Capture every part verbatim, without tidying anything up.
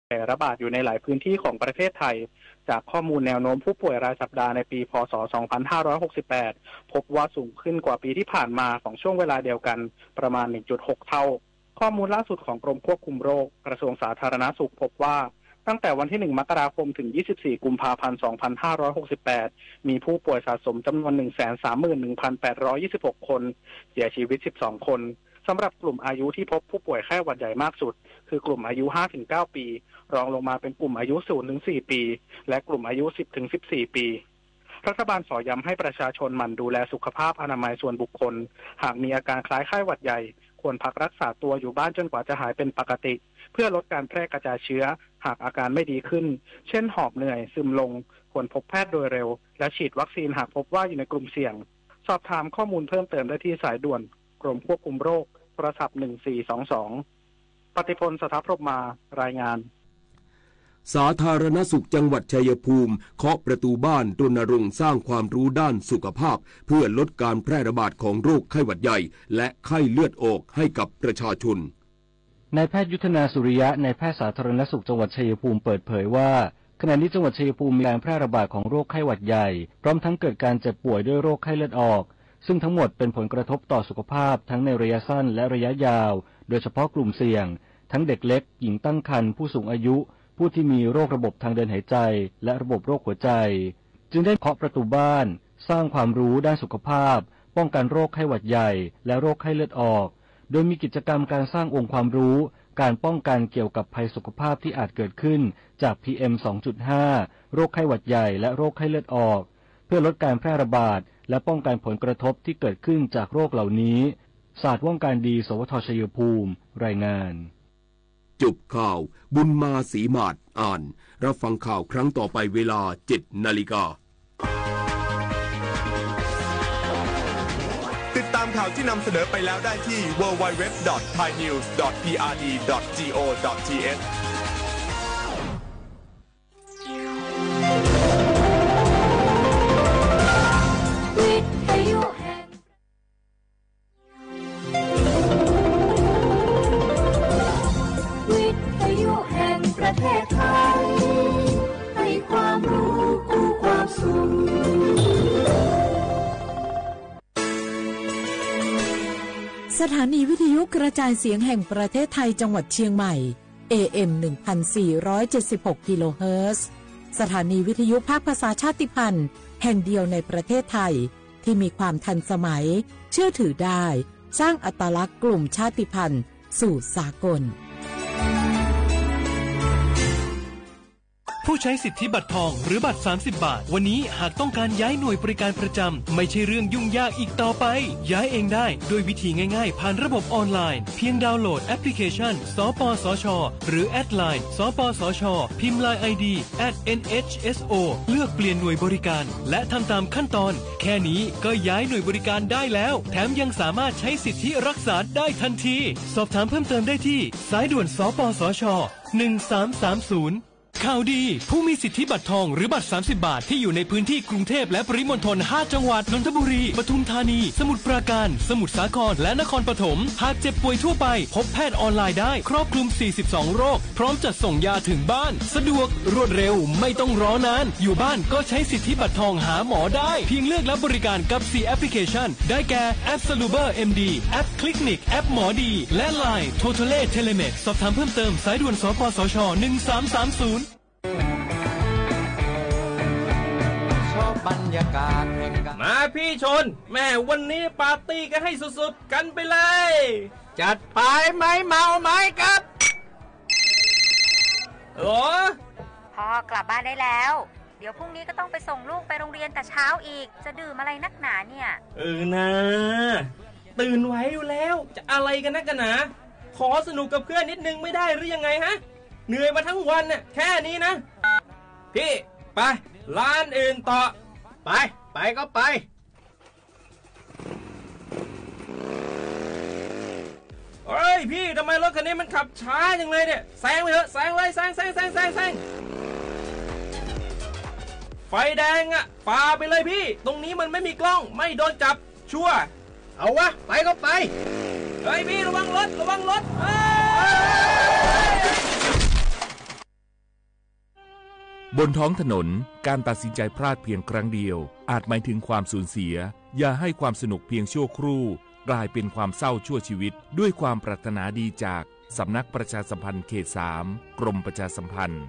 แพร่ระบาดอยู่ในหลายพื้นที่ของประเทศไทย จากข้อมูลแนวโน้มผู้ป่วยรายสัปดาห์ในปี พ.ศ. สองพันห้าร้อยหกสิบแปด พบว่าสูงขึ้นกว่าปีที่ผ่านมาของช่วงเวลาเดียวกันประมาณ หนึ่งจุดหก เท่า ข้อมูลล่าสุดของกรมควบคุมโรค กระทรวงสาธารณสุข พบว่าตั้งแต่วันที่ หนึ่ง มกราคม ถึง ยี่สิบสี่ กุมภาพันธ์ สองพันห้าร้อยหกสิบแปด มีผู้ป่วยสะสมจำนวน หนึ่งแสนสามหมื่นหนึ่งพันแปดร้อยยี่สิบหก คน เสียชีวิต สิบสอง คน สำหรับกลุ่มอายุที่พบผู้ป่วยไข้หวัดใหญ่มากสุด คือกลุ่มอายุ ห้าถึงเก้า ปี รองลงมาเป็นกลุ่มอายุ ศูนย์ถึงสี่ ปี และกลุ่มอายุ สิบถึงสิบสี่ ปี รัฐบาลขอย้ำให้ประชาชนหมั่นดูแลสุขภาพอนามัยส่วนบุคคล หากมีอาการคล้ายไข้หวัดใหญ่ ควรพักรักษาตัวอยู่บ้านจนกว่าจะหายเป็นปกติ เพื่อลดการแพร่กระจายเชื้อ หากอาการไม่ดีขึ้น เช่น หอบเหนื่อย ซึมลง ควรพบแพทย์โดยเร็ว และฉีดวัคซีนหากพบว่าอยู่ในกลุ่มเสี่ยง สอบถามข้อมูลเพิ่มเติมได้ที่สายด่วนกรมควบคุมโรค โทรศัพท์ หนึ่งสี่สองสอง ปฏิพล สถพรหมมา รายงาน สาธารณสุขจังหวัดชัยภูมิ เคาะประตูบ้านรณรงค์สร้างความรู้ด้านสุขภาพ เพื่อลดการแพร่ระบาดของโรคไข้หวัดใหญ่ และไข้เลือดออกให้กับประชาชน นายแพทย์ยุทธนา สุริยะ นายแพทย์สาธารณสุขจังหวัดชัยภูมิเปิดเผยว่า ขณะนี้จังหวัดชัยภูมิมีการแพร่ระบาดของโรคไข้หวัดใหญ่ พร้อมทั้งเกิดการเจ็บป่วยด้วยโรคไข้เลือดออก ซึ่งทั้งหมดเป็นผลกระทบต่อสุขภาพทั้งในระยะสั้นและระยะยาว โดยเฉพาะกลุ่มเสี่ยง ทั้งเด็กเล็ก หญิงตั้งครรภ์ ผู้สูงอายุ ผู้ที่มีโรคระบบทางเดินหายใจ และระบบโรคหัวใจ จึงได้เคาะประตูบ้าน สร้างความรู้ด้านสุขภาพ ป้องกันโรคไข้หวัดใหญ่ และโรคไข้เลือดออก โดยมีกิจกรรมการสร้างองค์ความรู้ การป้องกันเกี่ยวกับภัยสุขภาพที่อาจเกิดขึ้นจาก พีเอ็ม สองจุดห้า โรคไข้หวัดใหญ่ และโรคไข้เลือดออก เพื่อลดการแพร่ระบาด และป้องกันผลกระทบที่เกิดขึ้นจากโรคเหล่านี้ ศาสตร์ว่องการดี สวท ชัยภูมิ รายงาน จบข่าว บุญมาศรีหมาดอ่าน รับฟังข่าวครั้งต่อไปเวลา เจ็ดนาฬิกา ติดตามข่าวที่นำเสนอไปแล้วได้ที่ ดับเบิลยู ดับเบิลยู ดับเบิลยู ดอท ไทยนิวส์ ดอท พีอาร์ดี ดอท จี โอ ดอท ที เอช วิทยุแห่ง วิทยุแห่งประเทศไทย ให้ความรู้คู่ความสุข สถานีวิทยุกระจายเสียงแห่งประเทศไทยจังหวัดเชียงใหม่ เอเอ็ม หนึ่งพันสี่ร้อยเจ็ดสิบหก กิโลเฮิรตซ์ สถานีวิทยุภาคภาษาชาติพันธุ์ แห่งเดียวในประเทศไทย ที่มีความทันสมัย เชื่อถือได้ สร้างอัตลักษณ์กลุ่มชาติพันธุ์สู่สากล ผู้ใช้สิทธิบัตรทองหรือบัตร สามสิบบาท วันนี้หากต้องการย้ายหน่วยบริการประจำ ไม่ใช่เรื่องยุ่งยากอีกต่อไป ย้ายเองได้ด้วยวิธีง่ายๆ ผ่านระบบออนไลน์ เพียงดาวน์โหลดแอปพลิเคชัน สปสช หรือแอดไลน์ สปสช พิมพ์ ไลน์ ไอดี แอท เอ็น เอช เอส โอ เลือกเปลี่ยนหน่วยบริการ และทำตามขั้นตอน แค่นี้ก็ย้ายหน่วยบริการได้แล้ว แถมยังสามารถใช้สิทธิรักษาได้ทันที สอบถามเพิ่มเติมได้ที่สายด่วน สปสช หนึ่งสามสามศูนย์ ข่าวดี ผู้มีสิทธิบัตรทองหรือบัตร สามสิบบาท ที่อยู่ในพื้นที่กรุงเทพฯและปริมณฑล ห้าจังหวัด นนทบุรี ปทุมธานี สมุทรปราการ สมุทรสาคร และนครปฐม หากเจ็บป่วยทั่วไป พบแพทย์ออนไลน์ได้ ครอบคลุม สี่สิบสองโรค พร้อมจัดส่งยาถึงบ้าน สะดวก รวดเร็ว ไม่ต้องรอนาน อยู่บ้านก็ใช้สิทธิบัตรทองหาหมอได้ เพียงเลือกรับบริการกับ สี่แอปพลิเคชัน ได้แก่ แอป Saluber เอ็ม ดี แอป Clinic แอปหมอดี และ ไลน์ Totale Telemed สอบถามเพิ่มเติม สายด่วน สปสช หนึ่งสามสามศูนย์ ชอบบรรยากาศแห่งการ มาพี่ชน แม่วันนี้ปาร์ตี้กันให้สุดๆ กันไปเลย จัดไป ไม้เมาไม้กัด โหล พ่อกลับบ้านได้แล้ว เดี๋ยวพรุ่งนี้ก็ต้องไปส่งลูกไปโรงเรียนแต่เช้าอีก จะดื่มอะไรนักหนาเนี่ย เออนะ ตื่นไหวอยู่แล้ว จะอะไรกันนักกันหนา ขอสนุกกับเพื่อนนิดนึงไม่ได้หรือยังไงฮะ เหนื่อยมาทั้งวันน่ะ แค่นี้นะ พี่ ไป ร้านอื่นต่อ ไป ไปก็ไป เฮ้ยพี่ ทำไมรถคันนี้มันขับช้าจังเลยเนี่ย แซงไปเถอะ แซงเลย แซง แซง แซง แซง แซง ไฟแดงอะ ฝ่าไปเลยพี่ ตรงนี้มันไม่มีกล้อง ไม่โดนจับ ชัวร์ เอาวะ ไปก็ไป เฮ้ยพี่ ระวังรถ ระวังรถ เฮ้ย บนท้องถนน การตัดสินใจพลาดเพียงครั้งเดียว อาจหมายถึงความสูญเสีย อย่าให้ความสนุกเพียงชั่วครู่ กลายเป็นความเศร้าชั่วชีวิต ด้วยความปรารถนาดีจากสำนักประชาสัมพันธ์เขตสาม กรมประชาสัมพันธ์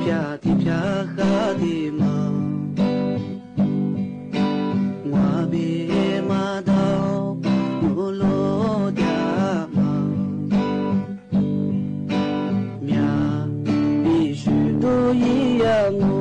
呀，地撇下地嘛，我比嘛到努罗家嘛，面比许多一样哦。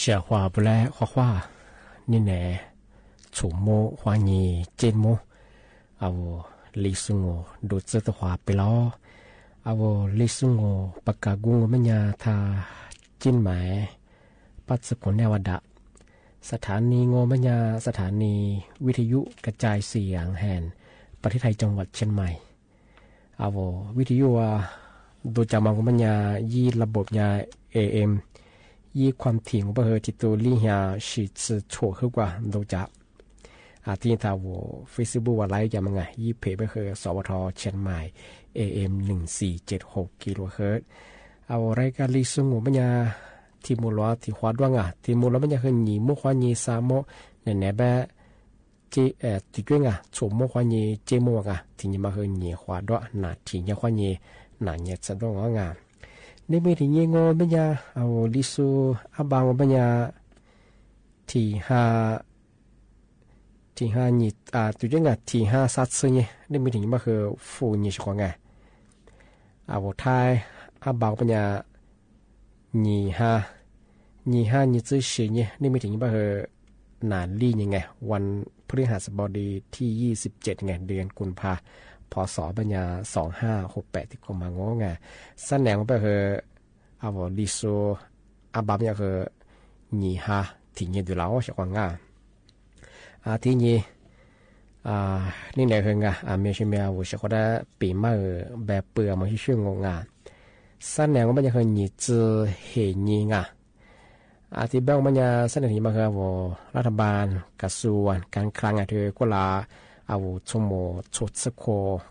จะว่าบ่แลขว้าๆ นี่แหน่ โฉมโม้คว้าเยเจ๊นโม้ เอา ลีซูโง่ ดูจื้อตั๋วขวาไปลอ เอา ลีซูโง่ ประกาศกู้โง่แม่ยาตางเจียงใหม่ ป้าตึกโขนแนวดะ สถานีโง่แม่ยา สถานีวิทยุกระจายเสียงแห่งประเทศไทยจังหวัดเชียงใหม่ เอา วิทยุว่า ดูจากมาโง่แม่ยา ยี่ระบบยา เอเอ็ม ยี่ความถี่โง่เบ้อเฮอ ที่ตัวลี่เหีย สี่สิบโฉมขึ้นกว่า ดูจาก อ่า ที่ถ้าโหว่เฟซบุ๊กว่าไลฟ์จะมาไง ยี่เพจเบ้อเฮอ สวท เชียงใหม่ เอเอ็ม หนึ่งสี่เจ็ดหก กิโลเฮิรตซ์ เอา รายการลีซูโง่แม่ยา ที่หมู่หลวง ที่ขวาด้วงอ่ะ ที่หมู่หลวงแม่ยาเฮอ หยี่โม้คว้าเยซามโม้ แหน่แหน่แบ้ เจ๊ เอ่อ ตี้เก้งอ่ะ โฉมโม้คว้าเยเจ๊นโม้อ่ะ ตี้เยมาเฮอ หยี่ขวาด้วง หน้าตี้เยคว้าเย หน้าเยสะด้วงอ่ะ นี่มีตี้เยโง่แม่ยา เอา ลีซู อาบางโง่แม่ยา ตี้ห้า ตี้ห้าหยี่ อ่า ตี้เก้งอ่ะ ตี้ห้าซาซื่อเย นี่มีตี้เยมาเฮอ ฟู่เยเสียก่อไง เอา ไทย อาบางโง่แม่ยา หยี่ห้า หยี่ห้า หยี่จื้อสี่เย นี่มีตี้เยมาเฮอ หน้าลี่เยไง วันพฤหัสบดีที่ยี่สิบเจ็ดไง เดือนกุมภา พ.ศ. แม่ยา สองห้าหกแปด ตี้โกมาโง่ไง สะแหนงมาเบ้อเฮอ เอา ลีซู อาบางโง่แม่ยาเฮอ หยี่ห้า ตี้เยดูลาวเสียก่อไง อ่า ตี้เย อ่า นี่แหน่เฮองา อ่า เมียชื่อเมีย โหว่เสียก่อได้ ปี๋มาเออ แบบเปื่อมาชื่อๆ โง่งา สะแหนงว่าแม่ยาเฮอ หยี่จื้อเหเยงา อ่า ตี้แบ้งว่าแม่ยา สะแหนงตี้มาเฮอ โหว่ รัฐบาล กระทรวงการคลังอ่ะ เธอก็ลา เอา โฉมโม้ โฉมสะโค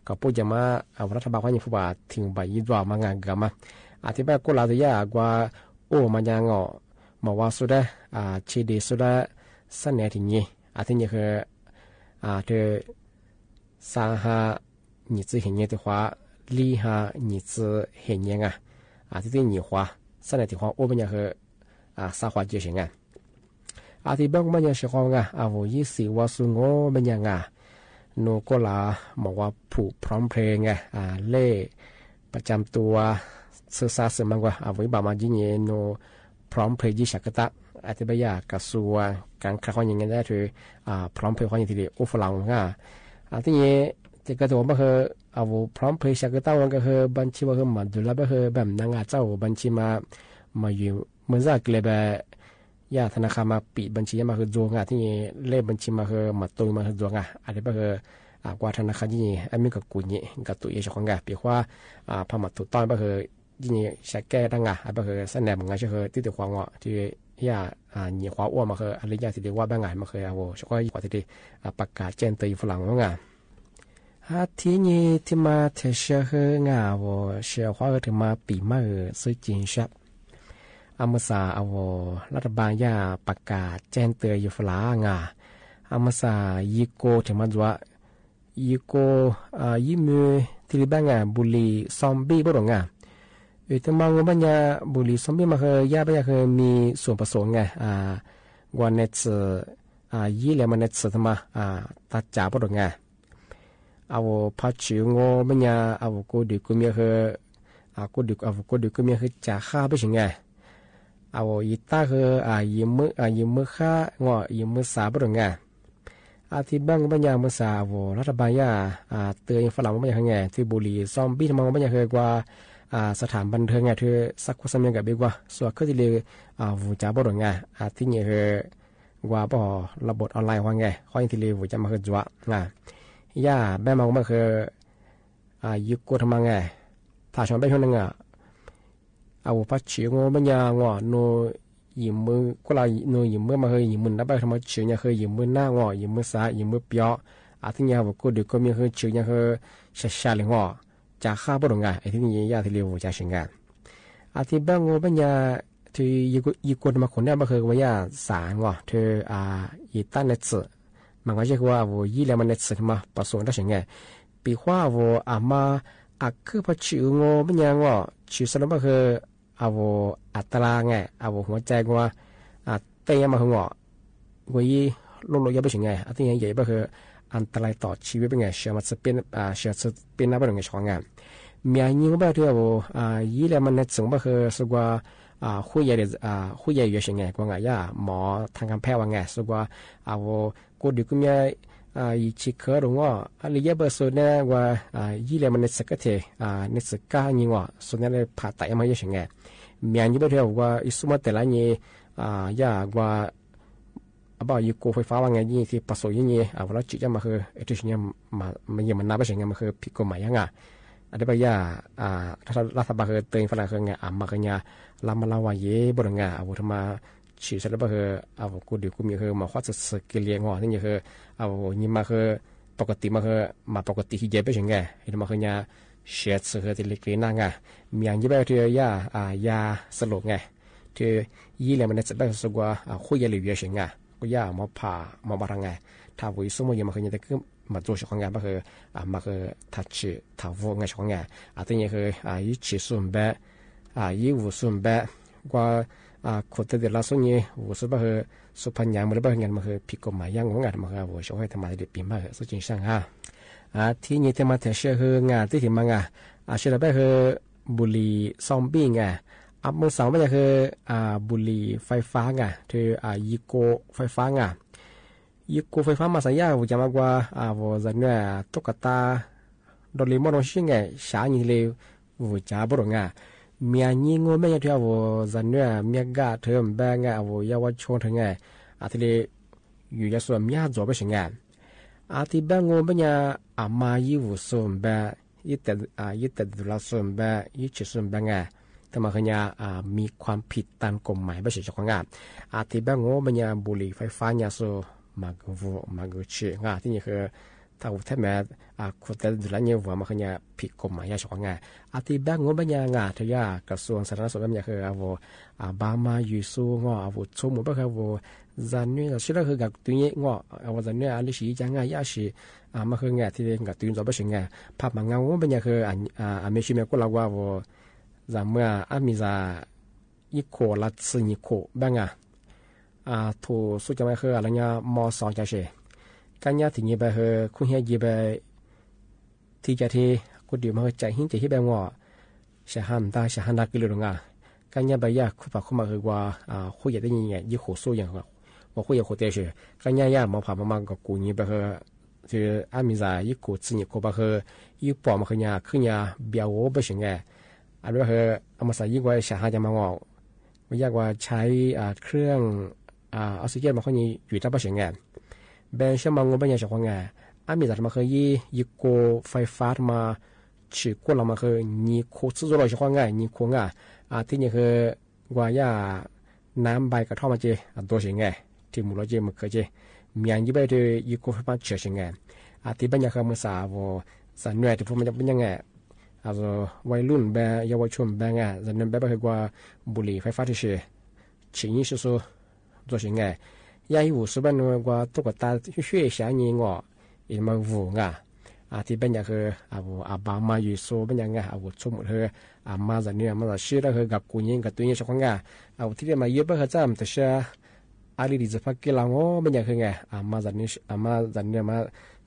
ก็ปู้จะมา เอา รัฐบาลคว้าเย ผู้บ่า ถิงบ่ายี่ดัวมางาเกือมา อ่า ตี้แบ้งก็ลา ตัวยากว่า โอ้ แม่ยาโง่ มาว่าสุดา อ่า ชีดีสุดา สะแหนงตี้เย อ่า ตี้เยเฮอ อ่า เธอ ซาห้า หยี่จื้อเหเยตี้ขวา ลี่ห้า หยี่จื้อเหเยงา อ่า ตี้ตี้หยี่ขวา สะแหนงตี้ขวา โอ้ แม่ยาเฮอ อ่า ซาขวาเจียเสียงา อ่า ตี้แบ้งแม่ยาเสียก่องา อ่า โหว่ ยี่สิบว่าสูงโง่แม่ยางา โนก็ลา บอกว่าผูกพร้อมเพลย์ไง อ่า เลขประจำตัว ซื่อซาซื่อมังกว่า อ่า โหว่ บ่ามายี่เยโน พร้อมเพลย์ยี่ฉากกะตะ อธิบายกระทรวงการคลังว่าเยไงได้เธอ อ่า พร้อมเพลย์ว่าเยทีเดียว โอ้ ฝรั่งว่า อ่า ตี้เย จะกระทรวงว่าเฮอ เอา พร้อมเพลย์ฉากกะตะวันก็เฮอ บัญชีว่าเฮอ มาดูแลว่าเฮอ แบบนั้นอ่ะ เจ้าบัญชีมา มาอยู่เมืองซากเลยแบบ ย่าธนาคารมาปิดบัญชีมาเฮอ จวงอ่ะ ตี้เย เลขบัญชีมาเฮอ มาตรงมาเฮอ จวงอ่ะ อธิบายเฮอ อ่า กว่าธนาคารยี่เย อันนี้ก็กูเย ก็ตัวเยเสียก่องา เปียกว่า อ่า พอมาถูกต้องว่าเฮอ ยี่เย ใช้แก้ได้งา อ่ะ ว่าเฮอ สะแหนงงาเสียเฮอ ตี้ตี้ขวาโง่ ตี้ย่า อ่า หยี่ขวาอ้วนมาเฮอ อันนี้ย่าตี้ตี้ว่าแบ้งงา มาเฮอ อ่ะ โหว่ เสียก่อยี่ขวาตี้ตี้ อ่า ประกาศแจ้งเตือนอยู่ฝรั่งว่างา อ่า ตี้เยตี้มาเทเสียเฮองา โหว่ เสียขวาเฮอ ถึงมาปี๋มาเออ ซื่อจริงชัด อ่า เมื่อสา อ่า โหว่ รัฐบาลย่าประกาศแจ้งเตือนอยู่ฝรั่งงา อ่า เมื่อสา ยี่โก้ถึงมาจั๊ว ยี่โก้ อ่า ยี่มือตี้รีบบ้างอ่ะ บุหรี่ซอมบี้บ่ดงอ่ะ เออ แต่มาโง่แม่ยา บุหรี่ซอมบี้มาเฮอ ย่าแม่ยาเฮอ มีส่วนผสมไง อ่า กว่าในจื้อ อ่า ยี่แล้วมาในจื้อทำไม อ่า ตาจ๋าบ่ดงอ่ะ เอา พาจื้อโง่แม่ยา เอา กูดีกูเมียเฮอ อ่า กูดี เอา กูดีกูเมียเฮอ จ๋าฆ่าไปเสียงไง เอา อีต้าเฮอ อ่า ยี่มือ อ่า ยี่มือฆ่า โง่ ยี่มือสาบ่ดงอ่ะ อาทิตย์บ้างปัญญาเมื่อสาวรัฐบาลย่า อ่า เตือนฝรั่งปัญญาไง ตี้บุหรี่ซอมบี้ทำไมปัญญาเฮอกว่า อ่า สถานบันเทิงไง เธอสักคนสำเนียงกับเบกว่า ส่วนคือตี้เลย อ่า หูจ๋าบ่ดงไง อาทิตย์เนี่ยเฮอกว่าบ่ระบบออนไลน์ว่าไง ข้อยังตี้เลยหูจ๋ามาเฮอจั๊วไง ย่าแบ้มาว่าเฮอ อ่า ยี่โก้ทำไมไง ถ้าชาวบ้านคนหนึ่งอ่ะ เอา พาจื้อโง่แม่ยาโง่ โน ยี่มือ ก็ลา โน ยี่มือมาเฮอ ยี่มือนับไปทำไมจื้อเนี่ยเฮอ ยี่มือหน้าโง่ ยี่มือสา ยี่มือเปียว อาทิตย์เนี่ยเฮอ กูดีกูเมียเฮอ จื้อเนี่ยเฮอ ชาชาเลยโง่ จ๋าฆ่าบ่ดงไง ไอ้ตี้นี่ย่าตี้เลียวจ๋าเสียงไง อาทิตย์บ้างโง่แม่ยา ตี้ยี่โก้ ยี่โก้มาคนเนี่ยมาเฮอว่าย่าสาโง่ เธอ อ่า อีต้าในจื้อ มันก็เรียกว่า โหว่ ยี่แล้วมาในจื้อมาผสมได้เสียงไง ปี๋คว้า โหว่ อ่า มา อ่ะ คือพาจื้อโง่แม่ยาโง่ จื้อสรุปก็คือ เอา อันตรายไง เอา หัวใจว่า อ่า เต้นมาคือโง่ หัวยี่โลกโลกยาวไปเสียงไง อาทิตย์เนี่ยใหญ่ไปคือ อันตรายต่อชีวิตไปไง เสียมาสเปน อ่า เสียสเปนนะไปไง สองงาน เมียยิงไปเถอะ โหว่ อ่า ยี่แล้วมันในจื้อไปคือ สักว่า อ่า ห้วยใหญ่ อ่า ห้วยใหญ่อยู่เสียไง กว่าไงย่า หมอทางการแพทย์ว่าไง สุกว่า อ่า โว กูดีกูเมีย อ่า อีกชีเคอร์ดงว่า อ่า เรียกเบอร์สุดเนี่ยว่า อ่า ยี่เหลี่ยมมันในสกัดเท อ่า ในสกัดยิงว่า สุดเนี่ยเลยผ่าตัดมาเยอะเสียไง เมียนยี่เบอร์เทว่า อีสุมาแต่ละนี่ อ่า ย่าว่า อ่ะ บ่า ยี่กัวไฟฟ้าว่าไง ยี่ที่ประสงค์ยี่นี่ อ่า เวลาจิตจะมาคือ เอเจนซี่เนี่ย มา มาเยี่ยมมันนับไปเสียไง มาคือผิดกฎหมายยังอ่ะ อันนี้บ่าย่า อ่า ถ้ารัฐบาลคือเตือนฝรั่งคือไง อ่ะ มาคือเนี่ย ลามาลาวาเย่บ่าไง อ่ะ โวทำมา ฉีดเสร็จแล้วบ่าคือ อ่ะ โว กูดีกูเมียคือ มาคว้าเสือเสือกิเลสงอ นี่คือ อ่ะ โว นี่มาคือ ปกติมาคือ มาปกติที่เย็บไปเสียไง เห็นมาคือเนี่ย เสียเสือที่เล็กๆนั่นไง เมียนยี่เบอร์เทย่า อ่า ยาสลบไง เทยี่เหลี่ยมมันในสกัดสุกว่า อ่า ห้วยใหญ่เหลือเสียไง ก็ย่าหมอผ่า หมอบ่าทางไง ถ้าโวอีสุมาเยี่ยมมาคือเนี่ย แต่คือมาโจ้เสียของไง บ่าคือ อ่า มาคือ ถ้าฉีด ถ้าโวไงเสียของไง อ่า ที่นี่คือ อ่า ยี่ฉีดสุนแบะ อ่า ยี่หูสุนแบะ กว่า อ่า คนแต่เดี๋ยวละสุนี่ หูสุนบ่าคือ สุพรรณยามือละบ่าคือไง มาคือผิดกฎหมายยังงงอ่ะ มาคือ โว ช่วยให้ธรรมะได้ปีมาคือ สุดจริงช่างฮะ อ่า ที่นี่แต่มาแถวเชื่อคืองานที่ถึงมางาน อ่า เชื่อแบบคือ บุหรี่ซอมบี้ไง อ่ะ เมืองสองไม่ใช่คือ อ่า บุหรี่ไฟฟ้าไง คือ อ่า ยี่กัวไฟฟ้าไง ยี่กัวไฟฟ้ามาสายยา โวจะมากว่า อ่า โวจะเนี่ย ตุ๊กตา โดเรมอน โดนชื่อไง ฉานี่เลย โวจะบ่าไง เมียนยี่งงไม่ใช่ที่ อ่า โวจะเนี่ย เมียกาเทอมแบงไง อ่ะ โวเยาวชนเทอไง อ่า ที่เลย อยู่ยาส่วนเมียจ๋อไปเสียไง อ่า ที่แบงงงไม่ใช่ อ่า มายี่หูสุนแบะ ยี่แต่ อ่า ยี่แต่ดูละสุนแบะ ยี่ฉีดสุนแบะไง แต่มาคือเนี่ย อ่า มีความผิดตามกฎหมายไปเสียเจ้าของงาน อ่า ที่แบงงงไม่ใช่ บุหรี่ไฟฟ้าเนี่ยสุ มาคือโว มาคือฉีดไง ที่นี่คือ ถ้าแท้แม้ อ่า คนแต่ดูละเนี่ย โว มาคือเนี่ย ผิดกฎหมายยาเสียเจ้าของงาน อ่า ที่แบงงงไม่ใช่ไง เทย่ากระทรวงสาธารณสุขไม่ใช่คือ อ่า โว อ่า บ่ามาอยู่สุงอ อ่า โว โชว์หมู่บ่าคือ โว จะเนี่ย จะเชื่อคือกักตุยเนี่ยงอ อ่า โว จะเนี่ย อันนี้สิจะไงย่าสิ อ่า มาคือไง ที่เรียนกักตุยจ๋อไปเสียไง ผ่ามาเงาไม่ใช่คือ อ่า อ่า ไม่ใช่แม่กูละว่า โว จะเมื่อ อ่า มีจะ ยี่กัวละสี่ยี่กัวแบงอ่ะ อ่า ถูกสุดจะมาคือ อะไรเนี่ย มอสองจะเสีย กันเนี่ย ที่นี่ไปคือ คุณเฮียยี่ไป ที่จะที่ กูดีมาคือ ใจหิ้งใจหิ้งแบงงอ เสียหันตา เสียหันตากิโลดงอ่ะ กันเนี่ยไปย่า คู่ปากคู่มาคือว่า อ่า คู่ใหญ่ได้ยินไง ยี่กัวสู้อย่าง ว่าคู่ใหญ่คู่เตะเสีย กันเนี่ยย่า หมอผ่ามา มากับกูนี่ไปคือ คือ อ่า มีจะ ยี่กัวสี่ยี่กัวไปคือ ยี่ปอมาคือเนี่ย คือเนี่ย เบียร์โว้ไปเสียไง อันนี้ก็คือ เอามาใส่ยี่กัว เสียหันจะมางอ ไม่ยากว่าใช้ อ่า เครื่อง อ่า ออกซิเจนมาข้อนี้อยู่ได้ปะเสียไง แบงเชื่อมางงแบงยังเสียของไง อ่ะ มีแต่มาคือยี่ ยี่กัวไฟฟ้ามา ฉีดก้นเรามาคือ ยี่กัวซื้อเราเสียของไง ยี่กัวไง อ่า ที่นี่คือ กว่าย่า น้ำใบกระท่อมมาเจ อ่ะ ตัวเสียไง ที่หมู่เราเจ มันเคยเจ เมียนยี่ใบที่ยี่กัวไฟฟ้าเสียเสียไง อ่า ที่แบงยังคือ เมื่อสาว สาวหน่วยที่พวกมันจะเป็นยังไง อ่า วัยรุ่นแบง เยาวชนแบงไง สาวหน่วยแบงก็คือกว่า บุหรี่ไฟฟ้าที่เสีย เสียงนี้สู้ๆ ตัวเสียงไง ย่าหิ้วหูสุนแบงกว่าตุ๊กตาช่วยๆ เสียงนี้งอ อินมาหูงา อ่า ที่แบงอยากคือ อ่า หู อ่า บ่ามาอยู่สุนแบงอยากไง อ่า หู สมมุติคือ อ่า มาจากเนี่ย มาจากชื่อแล้วคือ กับกูยิงกับตัวนี้เสียของไง อ่า หู ที่ได้มาเยอะแบงคือจ้ำ แต่เสีย อาลีดีจะพักกินเหล้างอ แบงอยากคือไง อ่า มาจากนี้ อ่า มาจากเนี่ย มา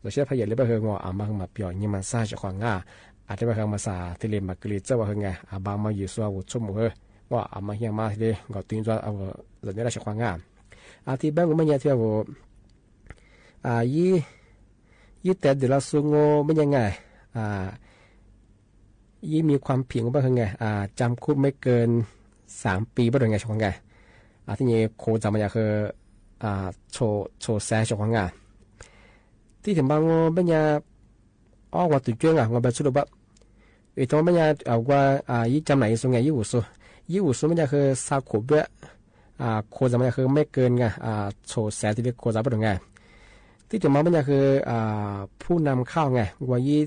จากเสียพระเยซูเลยแบงคืองอ อ่า มาคือมาเปียวยิงมาซ่าเสียของไง อ่า ที่แบงคือมาซ่า ที่เรียนมากิริเจ้าว่าคือไง อ่า บ่ามาอยู่สุน อ่า หู สมมุติคือ ว่าเอามาเฮียงมาทีเดียว ก็ตึงจะเอาแบบนี้ได้ใช้ความงาม อาทิตย์แบงก์ก็ไม่เนี่ยเที่ยว อ่า ยี่ ยี่แต่เดี๋ยวละสุนโง่ไม่ยังไง อ่า ยี่มีความผิดก็เป็นไง อ่า จำคุกไม่เกินสามปี บ่โดนไง ใช้ความงาม อ่า ที่นี่โคจำมาอย่างคือ อ่า โชว์ โชว์แซ่ ใช้ความงาม ที่ถึงบางโง่ไม่เนี่ย อ้อ ว่าตุ๊เจ้งอ่ะ ว่าแบบสุดแบบ เอ้ย แต่ว่ามันยังเอาว่า อ่า ยี่จำไหนสุนไง ยี่หูสุน ยี่หูสุนมันยังคือซาโขเบ้อ อ่า โคจำมันยังคือไม่เกินไง อ่า โชว์แซ่ที่เรียกโคจำบ่โดนไง ที่ถึงมามันยังคือ อ่า ผู้นำเข้าไง ว่ายี่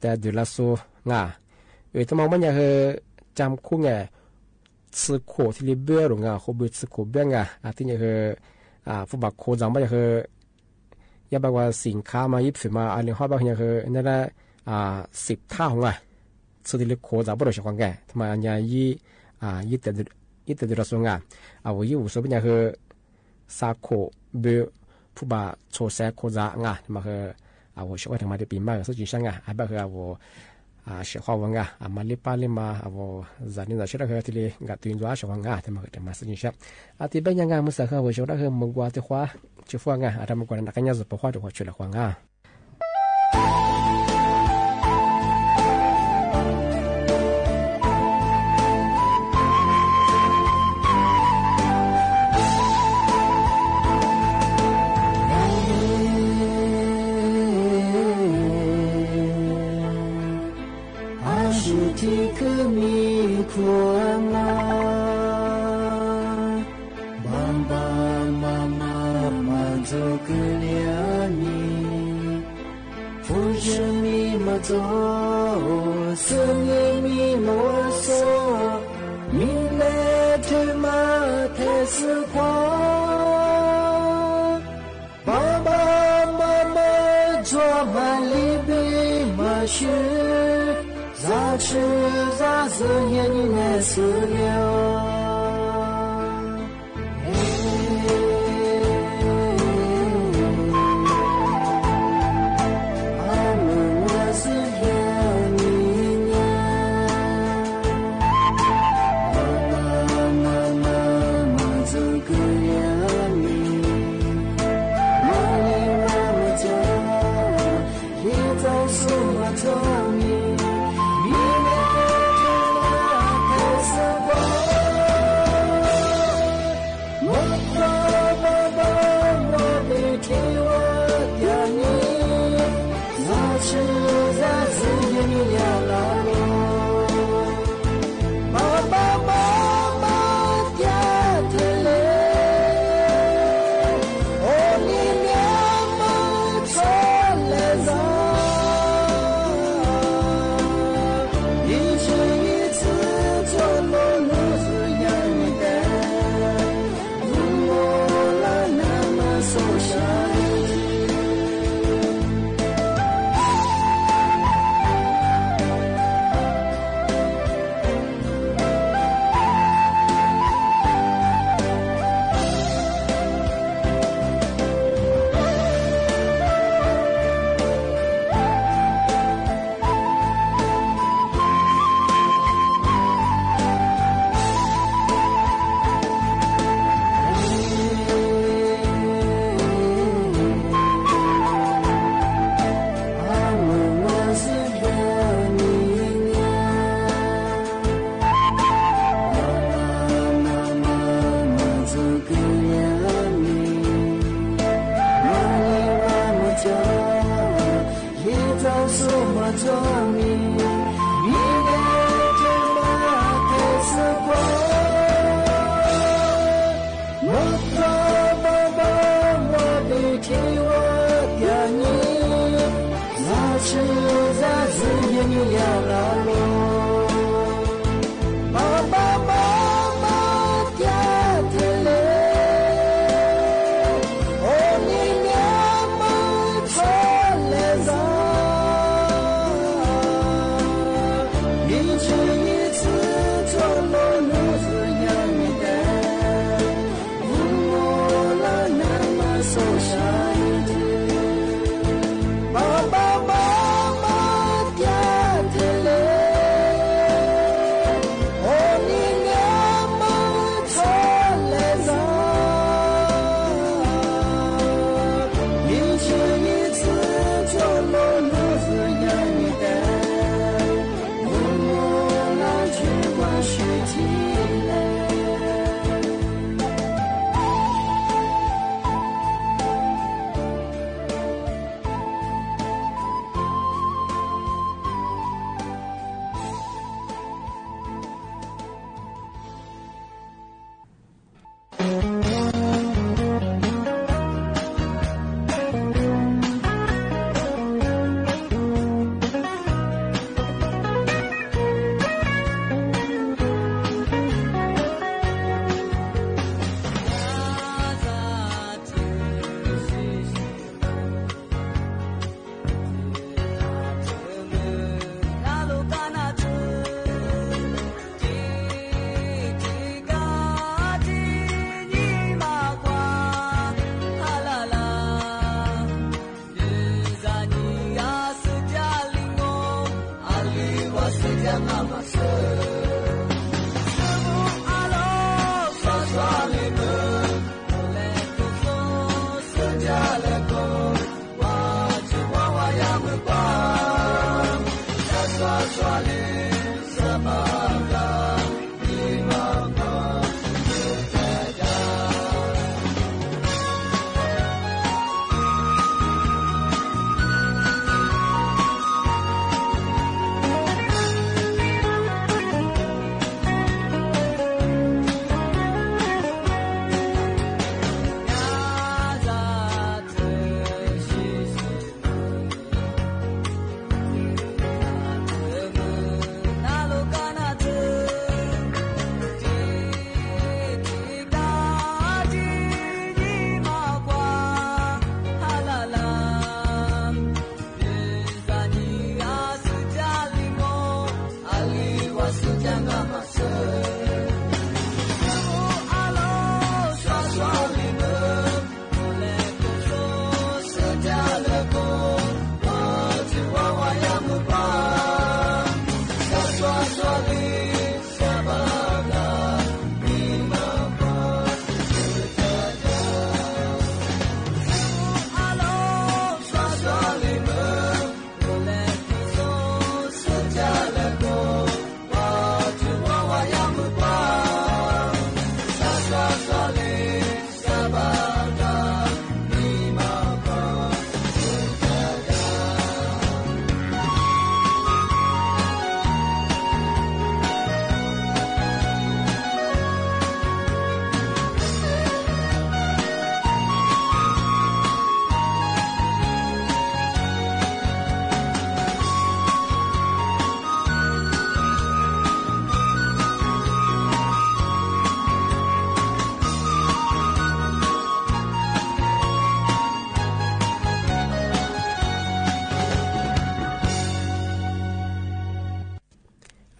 แต่เดี๋ยวละสุนไง เอ้ย แต่มามันยังคือจำคุกไง ซื้อโขที่เรียกเบ้อหรือไง โขเบ้อ ซื้อโขเบ้อไง อ่า ที่นี่คือ อ่า ผู้บักโคจำมันยังคือ อย่าบอกว่าสินค้ามายี่สิบมา อันนี้ฮอดบ่าคือ นั่นแหละ อ่า สิบเท่าไง ซื้อที่เรียกโคจำบ่โดนใช้ความงาม ทำไมอันนี้ยี่ อ่า ยี่แต่ ยี่แต่เดี๋ยวละสุนไง อ่า ว่ายี่หูสุนเป็นยังคือ ซาโขเบ้อ ผู้บ่าโชว์แซ่โคจำไง มาคือ อ่า ว่าช่วยทำมาได้ปีมาก สุดจริงช่างไง อ่า บ่าคือ อ่า ว่า A, shekwa wanga, a, ma lipa lima, a, vo, zani za shira ka tili, nga tu inzo a shekwa nga, te ma ka te ma si ni sha. A, ti be nya nga musa ka vo shira ka mugwa te kwa, chi fwa nga, a, ta mugwa na kanya zo pa kwa te kwa chula kwa nga. A shu ti kumi kwa nga. Baba, mama, ma zo kulia ni. Fu shi mi ma zo, si ni mi ma so, mi le tu ma te si kwa. Baba, mama, zwa ma libi ma shu, za chi za zi yen ni ne si liu.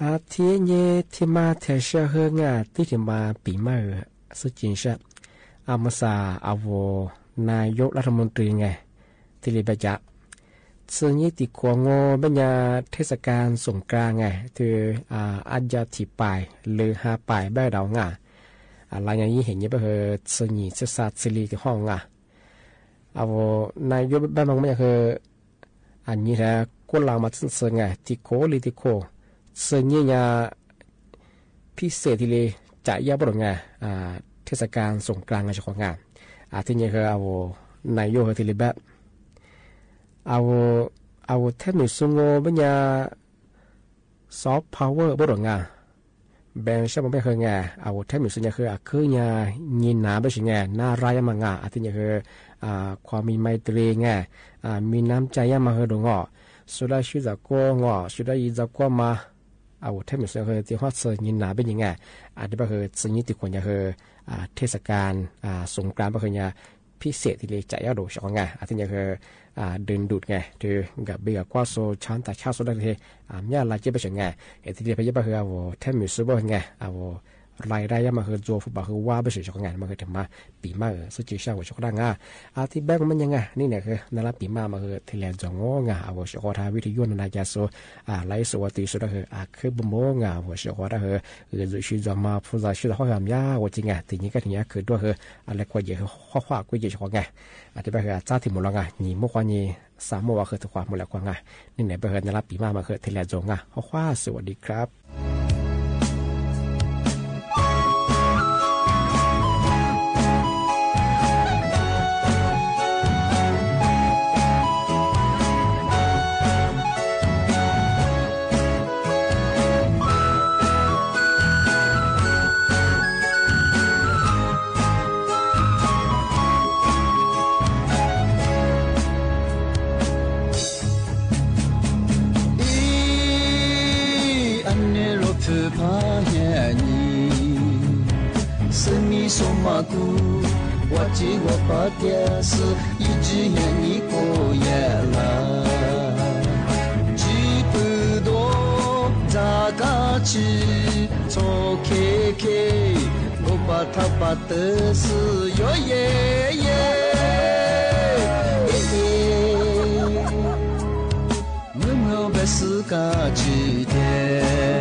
อาทิตย์นี้ที่มาแถวเชียงเฮืองอ่ะ ตี้ที่มาปี๋มะเอือ ซื่อจริงใช่ อามาสา อาโวนายกรัฐมนตรีไง ตี้ลีเบะจ๊ะ ซืนนี้ตี้กั๋วงัวเบญญาเทศกาลสงกรานต์ไง คือ อ่า อาจจะตี้ป๋าย หรือห้าป๋ายเบ้าเดางา อ่า ลายอย่างนี้เห็นเนี่ยเบ้าเฮือ ซืนนี้เทศกาลซืนนี้ตี้ห้องงา อาโวนายกเบ้ามังเบญญาคือ อันนี้แหละ กวนลาวมาซืนๆ ไง ตี้โคลีตี้โค ซืนนี้เนี่ย พิเศษตี้ลี จะยาวบ่ดงไง อ่า เทศกาลสงกรานต์ไงเจ้าของงาน อ่า ตี้เนี่ยคืออาโวนายกคือตี้ลีแบบ อาโว อาโวแทนหนุนซืนงัวเบญญา ซอฟต์พาวเวอร์บ่ดงไง แบงก์ชาติบ่แม่นคือไง อาโวแทนหนุนซืนเนี่ยคือ อ่า คือเนี่ย งินหนาเบ้าใช่ไง หน้าร้ายมางา อ่า ตี้เนี่ยคือ อ่า ความมีไมตรีไง อ่า มีน้ำใจ๋ยะมาเฮือดงอ สุดาชีวิตจากัวงอ สุดาอีจากัวมา อาโวแทนหนุนซืนคือตี้ฮอดซืนงินหนาเบ้าใช่ไง อ่า ตี้เบ้าคือซืนนี้ตี้กั๋วเนี่ยคือ อ่า เทศกาล อ่า สงกรานต์เบ้าคือเนี่ย พิเศษตี้ลีจะยาวดูเจ้าของงาน อ่า ตี้เนี่ยคือ อ่า ดึงดูดไง ถือกั๋บเบียร์กว้าโซ ชาวต่างชาติโซได้เลย อ่า มีหลายเจ้าเบ้าใช่ไง เออ ตี้ลีเบญญาเบ้าคืออาโวแทนหนุนซืนเบ้าไง อาโวรายได้ยะมาเฮือจัวผู้บ่าวคือว่าเบ้าใช่เจ้าของงาน มาเฮือถึงมา ปี๋มะเอือ ซื่อจริงใช่ว่าเจ้าของงาน อ่า ตี้แบงก์มันยังไง นี่เนี่ยคือ นาราปี๋มะมาเฮือตี้แลจ๋องงา อาโวเจ้าของทางวิทยุนานาชาติโซ อ่า ไลฟ์สดว่าตี้สุดก็คือ อ่า คือบ่โมงา อาโวเจ้าของทางเฮือ เออ จุชีจอมมา ผู้จาชีจอมห้อยหามยา ว่าจริงไง ตี้นี้ก็ตี้นี้คือด้วยคือ อะไรกว่าเยอะ คว้าๆ กว่าเยอะเจ้าของงาน อ่า ตี้เบ้าคือ อ่า จ้าตี้หมดแล้วงา นี่หมดความนี่ สามหมวดว่าคือตี้ความหมดแล้วกว่างา นี่เนี่ยเบ้าคือ นาราปี๋มะมาเฮือตี้แลจ๋องงา คว้าๆ สวัสดีครับ 一二六七八十一二，生命数码库，我记我八点四，一直念你过夜啦。几不多，咋个去，错开开，我把它把 得是有爷爷，我们不是个几天。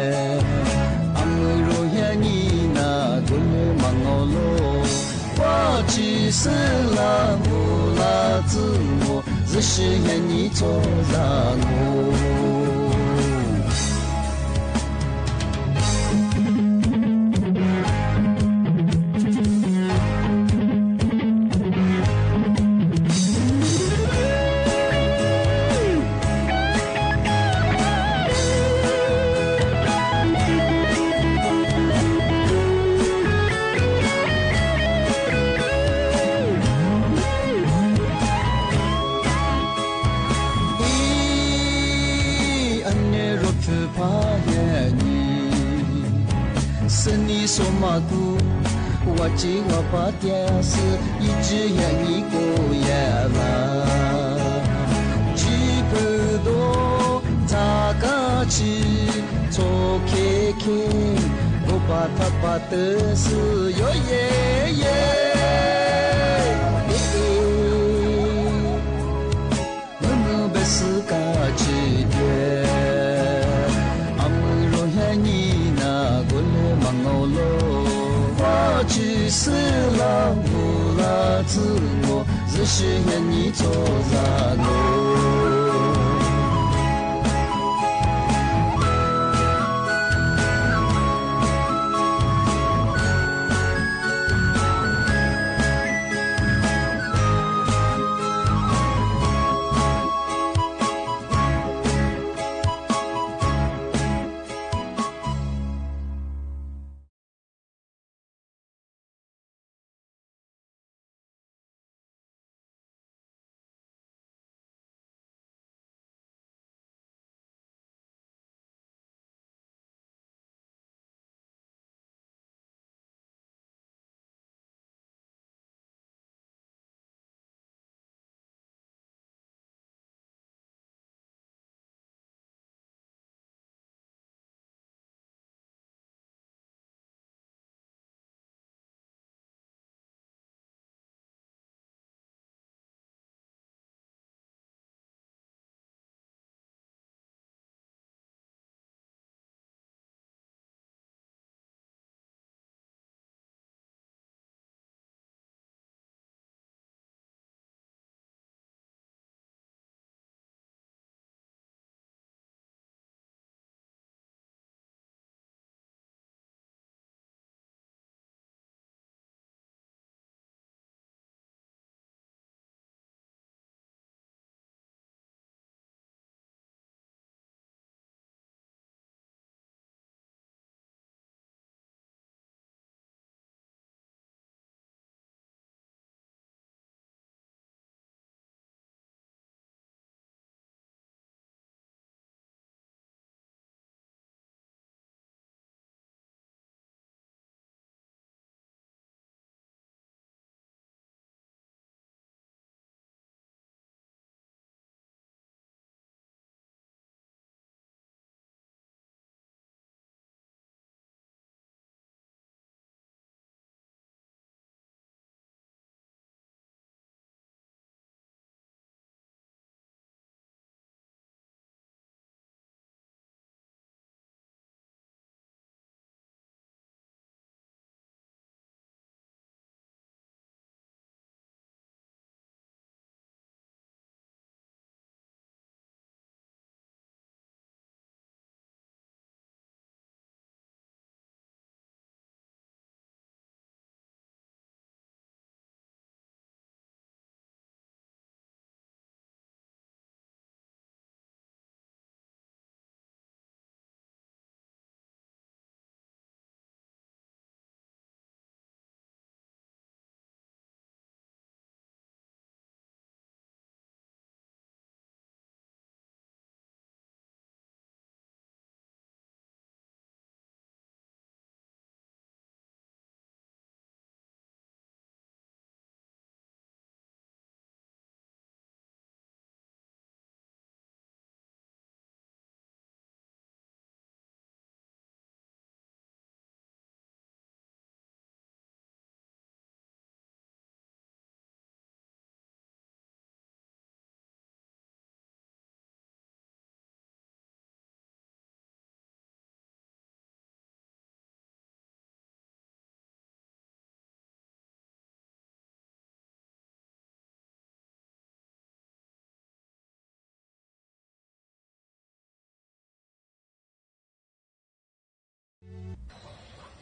སྲིད་ལ་མོ་ལ་བཙུན་མོ་གཟི་བརྗིད་ཡོད་ནི་ཚོ་ལ་ངོ་། ཨི་ཨ་ནེ་རོ་ཁྱོད་ཕ་ཡ་ནི། སི་ནི་སོ་མ་ཀུ་བ་ཅི་བ་པ་ཏྱ་སི་ཡི་ཅི་ཡ་ནི་ཀོ་ཡ་ལ། ཅི་པུ་དོ་ཚ་ཀ་ཅི་ཚོ་ཁེ་ཁེ་གོ་པ་ཐ་པ་ཏི་སི་ཡོ་ཡེ་ཡེ། ཨེ་ཨེ། ངུ་ངུ་བེ་སི་ཀ་ཅི་ཏེ། ཨ་མུ་རོ་ཧ་ནི་ན་གོ་ལེ་མ་ངོ་ལོ། བ་ཅི་སི་ལ་མུ་ལ་ཙི་ངོ་གཟི་བརྗིད་ཡོད་ནི་ཚོ་ལ་ངོ།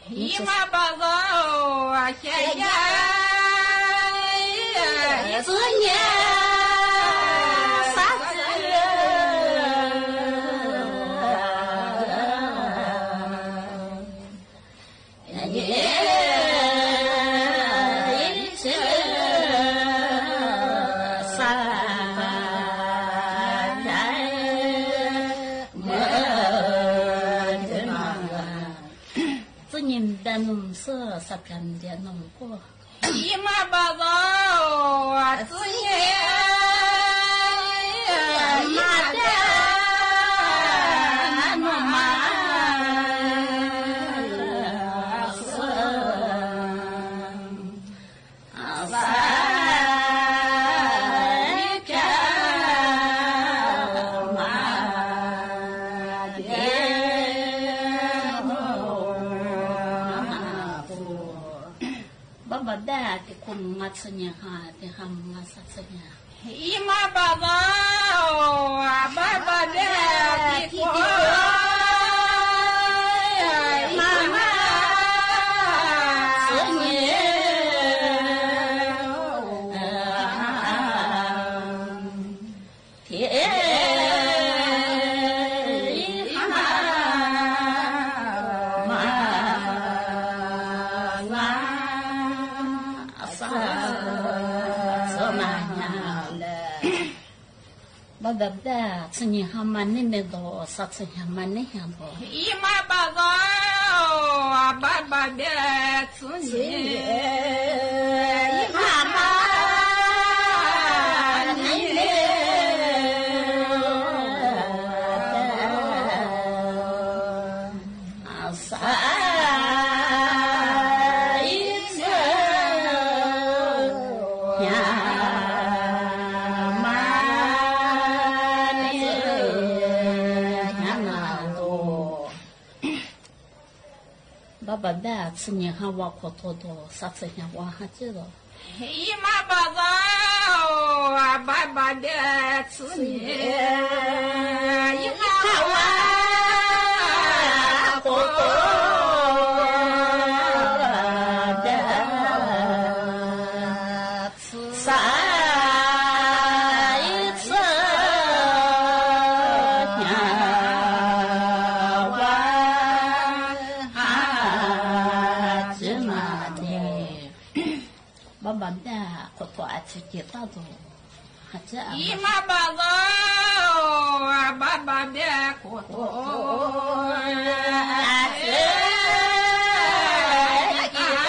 ཨི་མ་པ་ལ་ཨོ་ཨ་ཤ་ཡ་ཨི་ཙི་ཉེ་ས་ཙི། ཙི་ཉེ་འབད་ནོམ་སུ་ས་ཁམས་འདི་ནོམ་གོ། ཨི་མ་པ་ལ་ཨོ་ཨ་ཙི་ཉེ་མ་ཏ་ནོ་མ་སུ། བ་བ་བེ་ཏེ་ཁོ་ང་ཙི་ཉེ་ཧ་ཏེ་ཧ་མ་ས་ཙི་ཉེ། ཨི་མ་པ་ལ་ཨོ་ཨ་བ་བ་བེ་ཏེ་ཁོ་ཨི་མ་ཙི་ཉེ་ཧ་ཏེ་ཨི་མ་མ་ང་ས་ཙི་མ་ཉེ་ལེ། བ་བ་བེ་ཏེ་ཙི་ཉེ་ཧ་མ་ནི་མེད་དོ། ས་ཙི་ཉེ་མ་ནི་ཡང་དོ། ཨི་མ་པ་ལ་ཨོ་ཨ་བ་བ་བེ་ཏེ་ཙི་ཉེ་ཧ་མ་ནི་མེད་ས་ཨི་ཙི་ཉེ་མ་ནི་ཡང་ན་དོ། བ་བ་བེ་ཏེ་ཙི་ཉེ་ཧ་བ་ཁོ་ཐོ་དོ། ས་ཙི་ཉེ་བ་ཧ་ཅི་དོ། ཨི་མ་པ་ལ་ཨོ་ཨ་བ་བ་བེ་ཏེ་ཙི་ཉེ་ཧ་བ་ཁོ་ཐོ་དོ། ས་ཨི་ཙི་ཉེ་བ་ཧ་ཅི་མ་ནི། བ་བ་བེ་ཏེ་ཁོ་ཐོ་ཨ་ཙི་ཀི་ཏ་དོ། ཧ་ཅི་ཨ་ཨི་མ་པ་ལ་ཨོ་ཨ་བ་བ་བེ་ཏེ་ཁོ་ཐོ་ཨ་ཙི་ཀི་ཏ་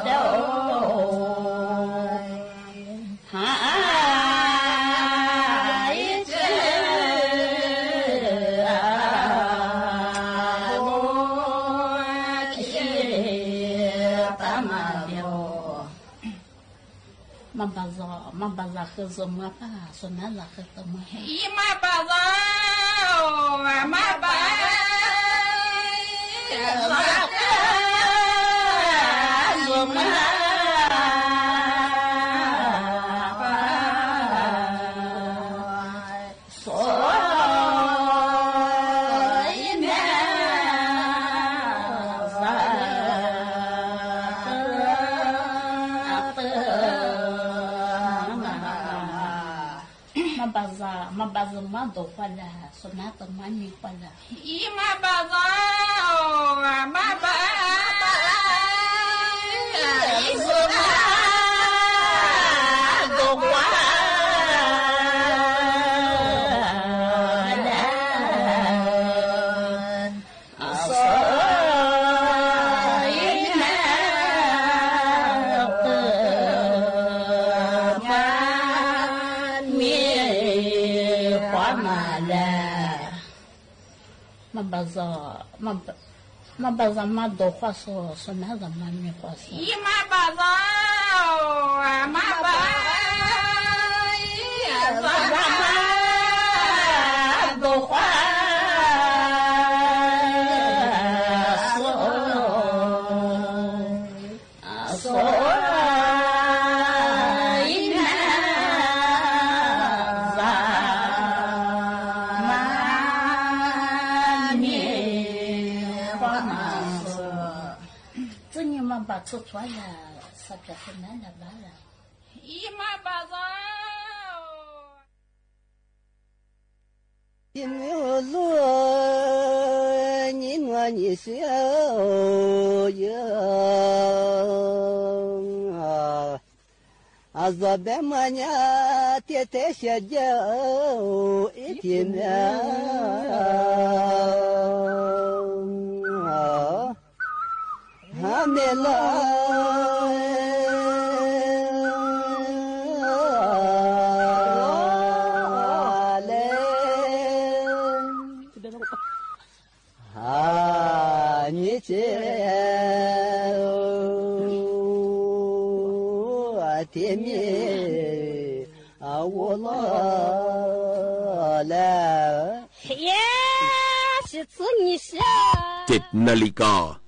དོ། ཧ་ཨི་ཙི་ཨ་ལོ་ཀི་ཏ་མ་ལོ། མ་བ་ཟ་མ་བ་ཟ་ཧི་ཟོ་མ་པ་ཟོ་ན་ཟ་ཧི་ཏ་མ་ཧེ། ཨི་མ་པ་ཟ་ཨོ་མ་པ་ཟ་ཧི་ཟོ་མ་པ། སོ་ཨི་མ་ཟ་ཏ་མ། མ་བ་ཟ་མ་བ་ཟ་མ་དོ་ཧ་ལ་སོ་ན་ཏ་མ་ནི་ཧ་ལ། ཨི་མ་པ་ཟ་ཨོ་མ་པ་ཨི་ཟོ་ན་དོ་ཧ་ལ། སོ་ཨི་མ་ཏ་མ་ནི་ཧ་མ་ལ། མ་བ་ཟ་མ་བ་མ་བ་ཟ་མ་དོ་ཧ་སོ་སོ་ན་ཟ་མ་ནི་ཧ་སོ། ཨི་མ་པ་ཟ་ཨོ་མ་པ་ཟ་མ་དོ་ཧ་སོ། སོ་ཨི་མ་ཟ་མ་ནི། Сотвала сапясына на бала. Има бала. Азабе маня тетешеде итиме. Амела. Аниче, атеме, аволале. Е, шицун ниша. Тет налика.